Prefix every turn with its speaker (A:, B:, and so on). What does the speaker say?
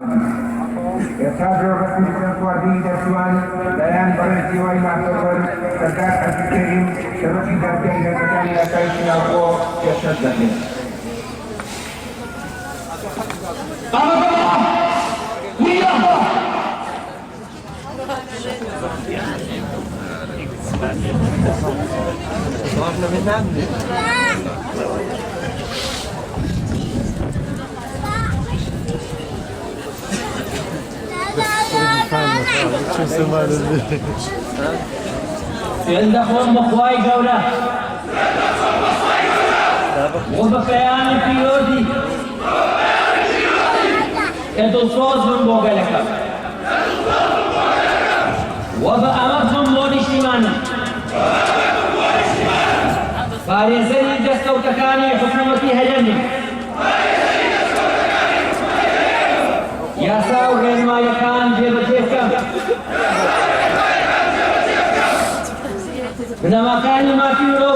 A: ئێستا ڕێوڕەسمی سوێندخواردنی دەرچووان لەلایەن بەڕێز لیوای مافپەروەر سەردار عەزیز کەریم سەرۆکی دادگای هێزەکانی ئاسایشی ناوخۆ پێشکەش دەکرێت.
B: سوێند دەخۆم بە خوای گەورە و بە پەیامی پیرۆزی کە دڵسۆز بم بۆ گەلەکەم و بە ئەمەک بم بۆ نیشتیمانم. پارێزەری دەستکەوتەکانی حکوومەتی هەرێمم. یاسا و ڕێنماییەکان جێبەجێ بکەم. بنەماکانی مافی مرۆڤ.